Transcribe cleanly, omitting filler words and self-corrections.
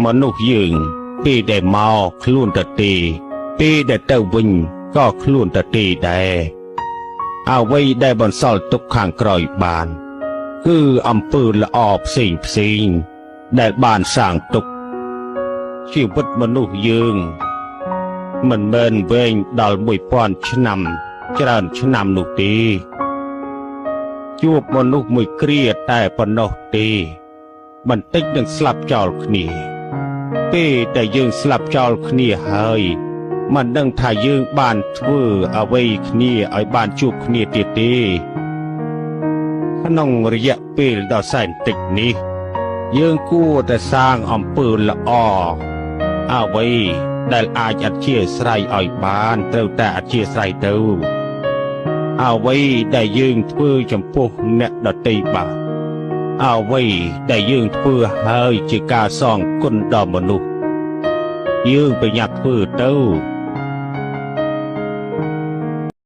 មនុស្សយើងពេលដែលមកខ្លួនតទេ ពេលដែលទៅវិញក៏ខ្លួនតទេដែរ។ អ្វីដែលបន្សល់ទុកខាងក្រោយបាន គឺអំពើល្អផ្សេងផ្សេងដែលបានសាងទុក។ ជីវិតមនុស្សយើងមិនមែនវែងដល់1000ឆ្នាំច្រើនឆ្នាំនោះទេ ជួបមនុស្សមួយគ្រាតែប៉ុណ្ណោះទេ បន្តិចនឹងស្លាប់ចោលគ្នា។ ពេលដែលយើងស្លាប់ចោលគ្នាហើយ មិនដឹងថាយើងបានធ្វើអ្វីគ្នាឲ្យបានជួបគ្នាទៀតទេ។ ក្នុងរយៈពេលដ៏សែនតិចនេះ យើងគួរតែសាងអំពើល្អ អ្វីដែលអាចអធិស្ឋានឲ្យបាន ត្រូវតែអធិស្ឋានទៅ។ អ្វីដែលយើងធ្វើចំពោះអ្នកដទៃ បាទ អ្វីដែលយើងធ្វើហើយជាការសងគុណដល់មនុស្ស យើងប្រញាប់ធ្វើទៅ